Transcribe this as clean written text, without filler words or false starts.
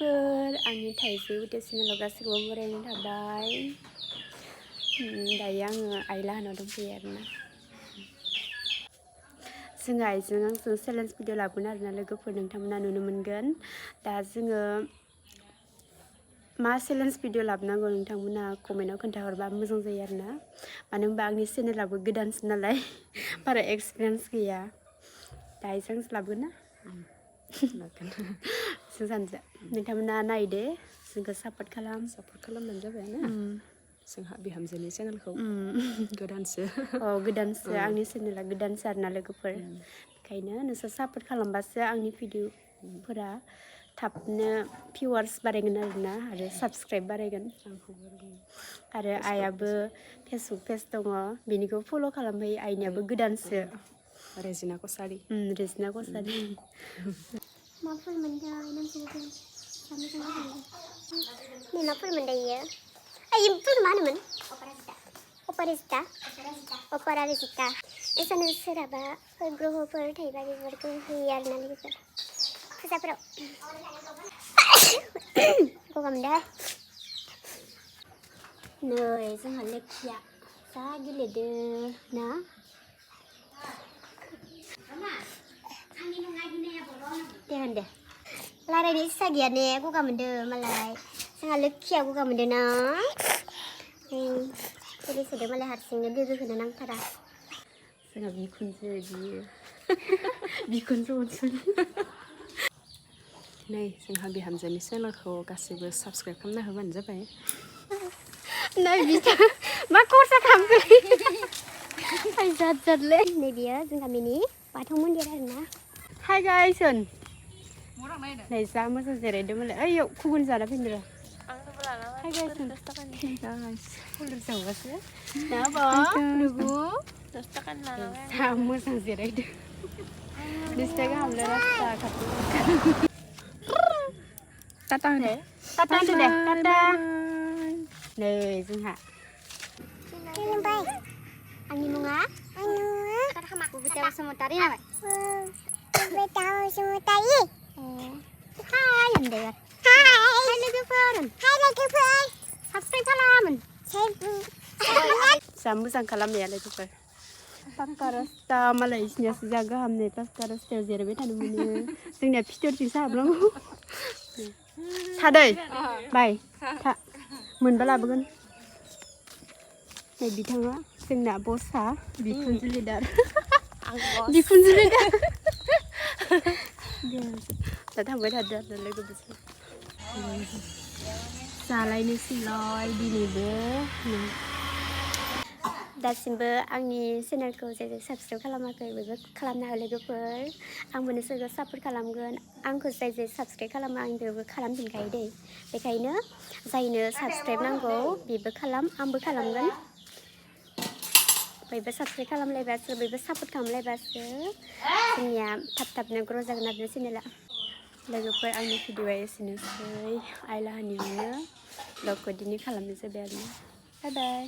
लोगोफोर आंनि थाइजौ चेनेलाव गासैखौबो बरायनाय थाबाय। दायो आङो आइ लाहानाव दंफैयो आरोना। जोङो आइजों आंजों चेलेन्ज भिडिअ लाबोगोन आरोना लोगोफोर, नोंथांमोना नुनो मोनगोन। दा जोङो मा चेलेन्ज भिडिअ लाबोनांगौ नोंथांमोना कमेन्टआव खोन्थाहरबा मोजां जायो आरोना। मानो होनबा आंनि चेनेलाबो गोदानसो नालाय बारा एक्सपिरियेन्स गैया। दा आइजोंसो लाबोगोन ना? जों सानैजों नोंथांमोना नायदो, जोंखौ सापर्ट खालामबानो जाबाय ना। जोंहा बिहामजोनि चेनेलखौ गोदानसो। गोदानसो आंनि चेनेला गोदानसो आरोना लोगोफोर। बेखायनो नोंसोर सापर्ट खालामबासो आंनि भिडिअफोरा थाबनो भिउवार्स बारायगोन आरोना, आरो साबस्क्राइब बारायगोन। आरो आइयाबो फेसबुक पेज दङ, बेनिखौ फल' खालामहैयो। आइनियाबो गोदानसो। रेजिना कसारि। रेजिना कसारि। मा फुल मोनथाय नोंसोरखौ मा फुल मोनदायो? आइ फुल मा होनोमोन? अपाराजिता। अपाराजिता। एसानो सोरहाबा ग्रहफोर थायोबा बेफोरखौ होयो आरोना लोगोफोर फुजाफोराव। गगा मोनदों। नै जोंहा लोखिया जा गेलेदों ना। दे होनदो। रायलायनो इस्सा गैया ने, गगा मोनदों मालाय। जोंहा लोखिया गगा मोनदों ना। पुलिसजों मालाय हारसिंनो लोगो होनो नांथारा। जोंहा बिखुनजो बियो। बिखुनजो अनसुलि। नै जोंहा बिहामजोनि चेनेलखौ गासैबो साबस्क्राइब खालामना होबानो जाबाय। नै बिथा मा खरसा खालामखो? आइ जाद जादलै। नै बियो जों गामिनि बाथौ मन्दिर आरोना। हाय गाइस होन। नै जा मोजां जिरायदों मालाय। ओइयाव खुगुन जाना फैनो र'। हाय गाइस होन। फुलुर जावबासो ना बा नुगु। जा मोजां जिरायदों। नोंसिना गाहामलाय रास्ता खाथि। टाटा होनो। टाटा होनो दे। टाटा। नै जोंहा। खुलुमबाय। आंनि मुङा? बुबुता बसुमतारी नामा? बुबुता बसुमतारी। हाय होनदो। हाय लोगोफोर। हाय लोगोफोर। साबस्क्राइब खालाम। जा मोजां खालामनाया लोगोफोर। पाक्का रास्ता मालाय इसिनियासो जा गाहाम। नै पाक्का रास्तायाव जिरायबाय थानो मोनो। जोंनिया फिथरथिंसो हाबनांगौ। थादै बाय था मोनबा लाबोगोन। नै बिथाङा जोंना बसआ बिखुनजो लिडार। बिखुनजो लिडार। दा थांबाय थादो आरो लोगोफोर। जालायनोसैलाय दिनैबो। दासिमबो आंनि चेनेलखौ जाय जाय साबस्क्राइब खालामाखै बयबो खालामना हो लोगोफोर। आंबो नोंसोरखौ सापर्ट खालामगोन। आंखौ जाय जाय साबस्क्राइब खालामा आं बेबो खालामफिनखायो दै। बेखायनो जायनो साबस्क्राइब नांगौ बेबो खालाम, आंबो खालामगोन। बयबो साबस्क्राइब खालामलायबासो, बयबो सापर्ट खालामलायबासो जोंनिया थाब थाबनो ग्र' जागोन आरो चेनेला। लोगोफोर आंनि भिडिअआ एसेनोसै। आइ लाहानियावनो ब्लगखौ दिनै खालामनाय जाबाय आरोना। बाय बाय।